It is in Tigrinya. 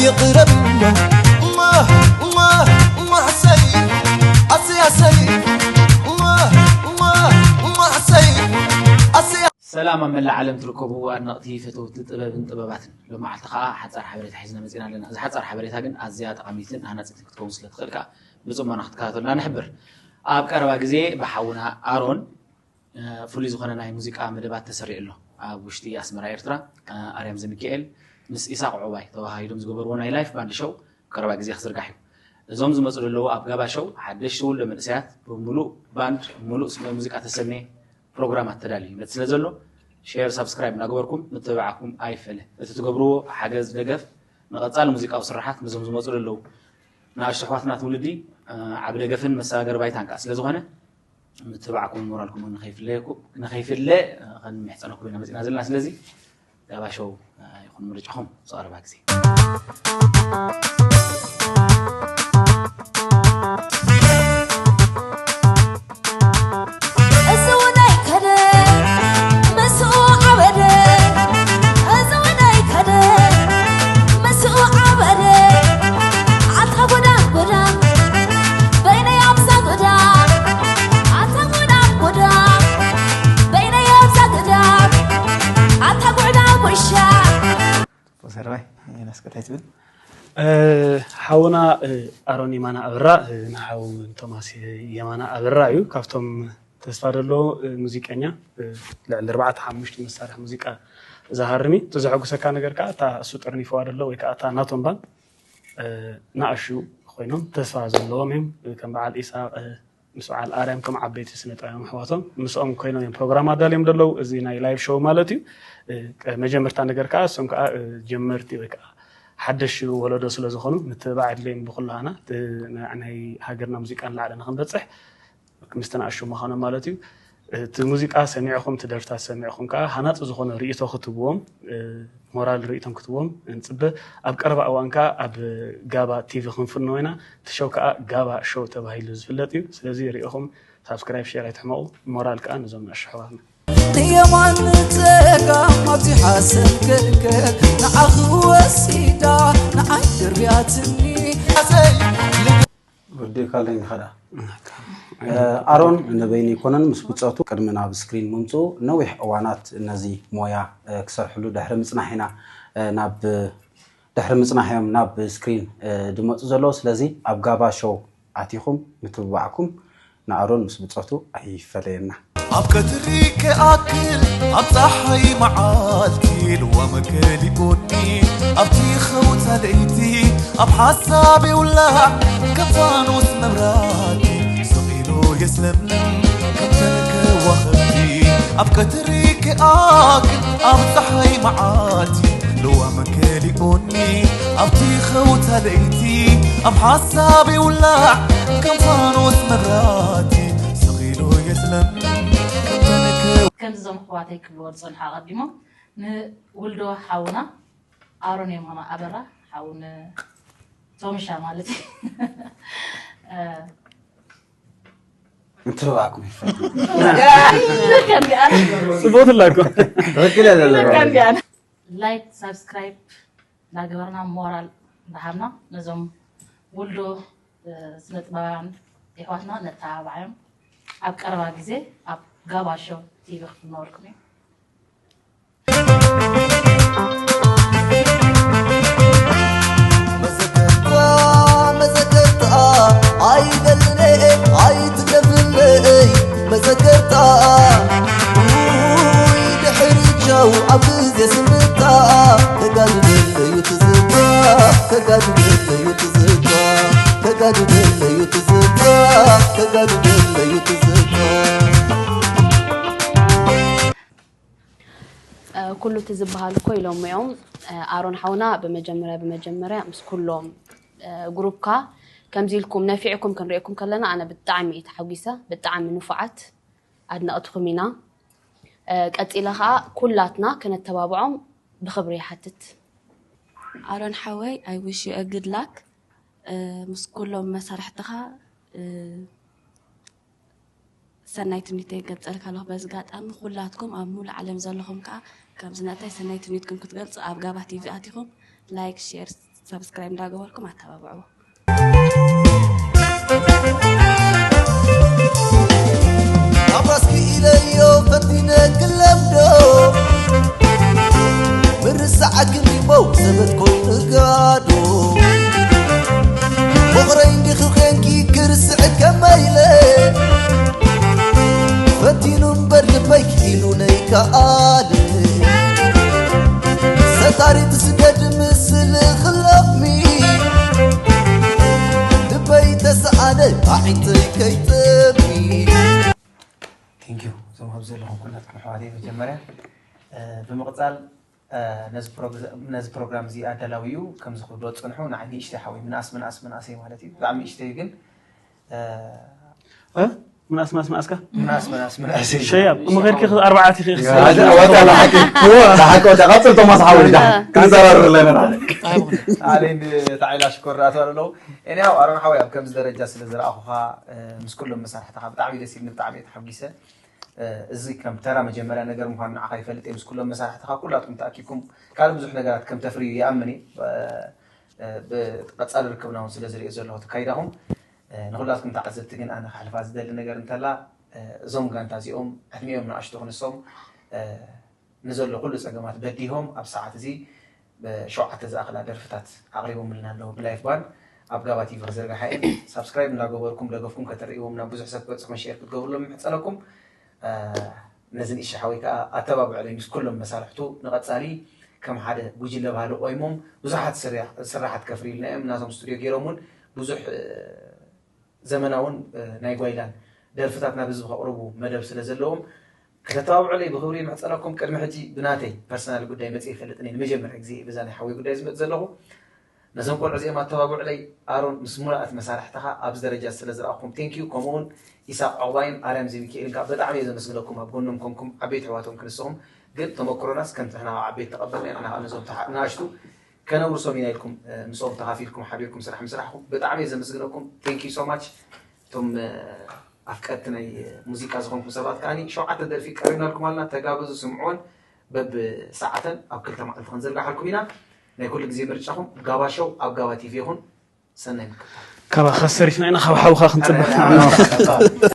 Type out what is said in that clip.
ይቕረብ እሞ እሞ እሞ እሞ ኣሰይ ኣሰይ ኣሰይ እሞ እሞ እሞ ኣሰይ ኣሰይ። ሰላም ኣብ መላእ ዓለም ትርከቡ ኣድነቕቲ ፈተውቲ ጥበብን ጥበባትን፣ ሎማዓልቲ ከዓ ሓፃር ሓበሬታ ሒዝና መፂና ኣለና። እዚ ሓፃር ሓበሬታ ግን ኣዝያ ጠቓሚትን ሃናፂትን ክትከውን ስለ ትኽእል ከዓ ብፅሞና ክትከታተሉና ንሕብር። ኣብ ቀረባ ግዜ ብሓውና ኣሮን ፍሉይ ዝኾነ ናይ ሙዚቃ መደባት ተሰሪዑ ኣሎ። ኣብ ውሽጢ ኣስመራ ኤርትራ ኣርያም ዘሚካኤል ምስ ኢሳቕ ዑባይ ተዋሃሂዶም ዝገበርዎ ናይ ላይፍ ባንድ ሸው ቀረባ ግዜ ክዝርጋሕ እዩ። እዞም ዝመፁ ዘለዉ ኣብ ጋባ ሸው ሓደሽቲ ውልዶ መንእሰያት ብምሉእ ባንድ፣ ብምሉእ ስነ ሙዚቃ ተሰነየ ፕሮግራማት ተዳልዩ ይመፅእ ስለ ዘሎ፣ ሼር ሳብስክራይብ እናገበርኩም ምትብባዕኩም ኣይፈለ። እቲ ትገብርዎ ሓገዝ ደገፍ ንቐፃሊ ሙዚቃዊ ስራሓት ነዞም ዝመፁ ዘለዉ ንኣሽቱ ኣሕዋትና ትውልዲ ዓቢ ደገፍን መሰጋገሪ ባይታን ከዓ ስለ ዝኾነ ምትብባዕኩምን ሞራልኩምን ንኸይፍለ ክንምሕፀነኩም ኢና መፂና ዘለና። ስለዚ ጋባ ሸው ይኹን ምርጫኹም ዝቐረባ ግዜ። እዚ እውን ኣይከደ ምስኡ ዓበደ። እዚ እውን ኣይከደ ምስኡ ዓበደ። ኣታ ጉዳም ጉዳም በይነይ ኣብዛ ጉዳም ኣታ ጉዳም ጉዳም በይነይ ኣብዛ ጉዳም ኣታ ጉዕዳ ጉሻ። ሰርባይ ናስከ እንታይ ትብል? ሓውና ኣሮን የማነ ኣበራ፣ ንሓው ቶማስ የማነ ኣበራ እዩ። ካብቶም ተስፋ ዘለዎ ሙዚቀኛ፣ ልዕሊ ኣርባዕተ ሓሙሽተ መሳርሒ ሙዚቃ ዝሃርም እዩ። እቲ ዘሐጉሰካ ነገር ከዓ እታ እሱ ጠርኒፍዋ ዘሎ ወይ ከዓ እታ ናቶም ባንድ ንኣሽቱ ኮይኖም ተስፋ ዘለዎም እዮም። ከም በዓል ኢሳቅ፣ ምስ በዓል ኣርያም ከም ዓበይቲ ስነ ጥበባውያን ኣሕዋቶም ምስኦም ኮይኖም እዮም ፕሮግራም ኣዳልዮም ዘለዉ። እዚ ናይ ላይቭ ሾው ማለት እዩ። መጀመርታ ነገር ከዓ እሶም ከዓ ጀመርቲ ወይ ከዓ ሓደሽ ወለዶ ስለ ዝኾኑ ምትብባዕ ኣድልዮም ብኩላህና ናይ ሃገርና ሙዚቃ ንላዕሊ ንክንበፅሕ ምስቲ ንኣሽቱ ምዃኖም ማለት እዩ። እቲ ሙዚቃ ሰሚዕኹም እቲ ደርፍታት ሰሚዕኹም ከዓ ሃናፂ ዝኾነ ርእይቶ ክትብዎም ሞራል ርእይቶም ክትብዎም ንፅበ። ኣብ ቀረባ እዋን ከዓ ኣብ ጋባ ቲቪ ክንፍኖ ኢና። እቲ ሾው ከዓ ጋባ ሾው ተባሂሉ ዝፍለጥ እዩ። ስለዚ ሪኢኹም ሳብስክራይብ ሼር ኣይትሕመቑ። ሞራል ከዓ ነዞም ንኣሽቱ ኣሕዋትና። ንየማን ንፀጋም ኣብዚሓ ሰንከልከል ንዓኺ ወሲዳ ንዓይ ደርብያትኒ። ወዲ ካልደኝ ኸዳ ኣሮን ንበይኑ ይኮነን ምስ ብፀቱ ቅድሚ ናብ ስክሪን ምምፅኡ ነዊሕ እዋናት ነዚ ሞያ ክሰርሕሉ ድሕሪ ምፅናሕ ኢና ናብ ድሕሪ ምፅናሕ እዮም ናብ ስክሪን ድመፁ ዘለዉ። ስለዚ ኣብ ጋባ ሾው ኣቲኹም ምትብባዕኩም ንኣሮን ምስ ብፀቱ ኣይፈለየና። ኣብ ቀትሪ ክኣክል ኣብ ፀሓይ መዓልቲ ልዋመ ከሊኡኒ ኣብቲ ኸውታ ለይቲ ኣብ ሓሳብ የውላዕ ከም ፋኖስ መብራቲ ስቕ ኢሉ የስለምልም ከምተን ከዋኽብቲ ኣብ ቀትሪ ክኣክል ኣብ ፀሓይ መዓልቲ ልዋመ ከሊኡኒ ኣብቲ ኸውታ ለይቲ ኣብ ሓሳብ የውላዕ ከም ፋኖስ መብራቲ ስቕ ኢሉ የስለምልም ከምተን ከ ከምዚ እዞም ኣሕዋተይ ክብልዎ ዝጸንሑ ኣቐዲሞም ንውልዶ ሓውና ኣሮን የማነ ኣበራ ሓው ንቶምሻ ማለት እዩ ምትብባዕኩም ይፈል ከምዚኣ ጽቡቅ ትላኮ ትክክል ያለ ከምዚኣ ላይክ ሳብስክራይብ እንዳገበርና ሞራል እንዳሃብና ነዞም ውልዶ ስነ ጥበባውያን የሕዋትና ነተባብዓዮም ኣብ ቀረባ ግዜ ኣብ ጋባ ሾው ቲቪ ክትነወልኩም እዩ መዘከርታ መዘከርታ ኣይደልነ ኣይትለፍለይ መዘከርታ ውይ ድሕሪ ቻው ኣብ ግዜ ስምታ ተጋድለለዩ ትዝታ ተጋድለለዩ ትዝታ ተጋድለለዩ ትዝታ ተጋድለለዩ ትዝታ ኩሉ እቲ ዝበሃል እኮ ኢሎሞ እዮም ኣሮን ሓውና ብመጀመርያ ብመጀመርያ ምስ ኩሎም ግሩፕካ ከምዚ ኢልኩም ነፊዕኩም ክንሪኤኩም ከለና ኣነ ብጣዕሚ እየ ተሓጒሰ ብጣዕሚ ንፉዓት ኣድነቕትኹም ኢና ቀፂለ ከዓ ኩላትና ክነተባብዖም ብኽብሪ ይሓትት ኣሮን ሓወይ I wish you a good luck ምስ ኩሎም መሳርሕትኻ ሰናይ ትምኒተይ ይገልፀልካ ኣለኹ በዚ ጋጣሚ ኩላትኩም ኣብ ሙሉእ ዓለም ዘለኹም ከዓ ከምዚ ነታይ ሰናይ ትምኒትኩም ክትገልፁ ኣብ ጋባ ቲቪ ኣቲኹም like share ሳብስክራይብ እንዳገበርኩም ኣተባብዕዎ። ኣባስኪ ኢለዮ ፈቲነ ክለምዶ ምርሳዕ ግን ሞው ዘበት ኮይኑ ጋዶ ፍቕረይ እንዲኺ ኮንኪ ክርስዕ ከመይለ ፈቲኑ እምበር ልበይ ክኢሉ ነይከኣለ ሰታሪት ስደድ ምስል ክለሚ ልበይ ተሰኣነ ኣዒንተይ ከይጠሚ ቴንኪዩ እዞም ኣብ ዘለኹም ኩላትኩም ኣሕዋተይ መጀመርያ እ፣ ብምቕፃል እ፣ ነዚ ፕሮግ- ነዚ ፕሮግራም እዚ ኣዳላዊ እዩ ከምዚ ክብሎ ፅንሑ ንዓይ ንእሽተይ ሓወይ ምንኣስ ምንኣስ ምንኣሰይ ማለት እዩ ብጣዕሚ ንእሽተይ እዩ ግን እ፣ እ? ምንኣስ ምንኣስ ምንኣስካ ምንኣስ ምንኣስ ምንኣሰይ እዩ። ሸያብ እሞ ከድኪ ኣርባዓት ይኽእል ወጣ ወጣ ሓቂ ወጣ ሓቂ ወጣ ቀጽል ቶማስ ሓወይ ዳ ክንዘራረብ ኣለና ኣሌን ተዓይላ ሽኮር ኣቶ ኣለዉ እኔ ያው ኣሮን ሓወይ ኣብ ከምዚ ደረጃ ስለ ዝረኣኹኻ እ፣ ምስ ኩሎም መሳርሕትኻ ብጣዕሚ ደስ ኢልኒ ብጣዕሚ እየ ተሓጒሰ እ፣ እዚ ከም ተራ መጀመርያ ነገር ምዃኑ ንዓኻ ይፈልጥ እየ ምስ ኩሎም መሳርሕትኻ ኩላትኩም ተኣኪብኩም ካልእ ብዙሕ ነገራት ከም ተፍርዩ ይኣምን እየ እ፣ እ፣ ብቐጻሊ ርክብና እውን ስለ ዝርእዮ ዘለኹ ተካይዳኹም እ፣ ንኹላትኩም ተዓዘብቲ ግን ኣነ ክሕልፋ ዝደሊ ነገር እንተላ እ፣ እዞም ጋንታ እዚኦም ዕድሚኦም ንኣሽቱ ክንሶም እ፣ ንዘሎ ኩሉ ጸገማት በዲሆም ኣብ ሰዓት እዚ ሸውዓተ ዝኣኽላ ደርፍታት ኣቕሪቦምልና ኣለዉ ብላይፍ ባንድ ኣብ ጋባ ቲቪ ክዝርግሓ እየን ሳብስክራይብ እንዳገበርኩም ደገፍኩም ከተርእይዎም ናብ ብዙሕ ሰብ ክበፅሑ ሸር ክትገብርሎም ምሕፀነኩም ነዚ ንእሽ ሓወይ ከዓ ኣተባብዕለይ ምስ ኩሎም መሳርሕቱ ንቐፃሊ ከም ሓደ ጉጅለ ባህሊ ቆይሞም ብዙሓት ስርያ- ስራሓት ከፍርዩልና እዮም ናቶም ስቱድዮ ገይሮም እውን ብዙሕ ዘመናውን ናይ ጓይላን ደርፍታት ናብ ህዝቢ ከቕርቡ መደብ ስለ ዘለዎም ከተተባብዑለይ ብክብሪ ይምሕፀነኩም ቅድሚ ሕጂ ብናተይ ፐርሰናል ጉዳይ መፅእ ይፈልጥን እየ ንመጀመርያ ግዜ በዛ ናይ ሓወይ ጉዳይ ዝመፅ ዘለኹ ነዞም ቆልዑ እዚኦም ኣተባብዑለይ ኣሮን ምስ ሙሉኣት መሳርሕትኻ ኣብዚ ደረጃ ስለ ዝረኣኹም ቴንኪዩ ከምኡ እውን ኢሳቅ ዑቕባይን ኣርያም ዘሚካኤልን ከዓ ብጣዕሚ እየ ዘመስግነኩም ኣብ ጎኖም ኮንኩም ዓበይቲ ኣሕዋቶም ክንስኹም ግን ተመክሮናስ ከምቲ ንሕና ዓበይቲ ተቐበልና ንሕና ከዓ ነዞም ንኣሽቱ ከነውርሶም ኢና ኢልኩም ምስኦም ተኻፊልኩም ሓቢርኩም ስራሕ ምስራሕኩም ብጣዕሚ እየ ዘመስግነኩም thank you so much እቶም ኣፍቀርቲ ናይ ሙዚቃ ዝኾንኩም ሰባት ከዓኒ ሸውዓተ ደርፊ ቀሪብናልኩም ኣለና ተጋበዙ ስምዕወን በብሰዓተን ኣብ ክልተ መዓልቲ ክንዝርግሓልኩም ኢና ናይ ኩሉ ግዜ ምርጫኹም ጋባ ሸው ኣብ ጋባ ቲቪ ይኹን ሰናይ ምክትታል ካባኻ ሰሪፍና ኢና ካብ ሓውኻ ክንፅበ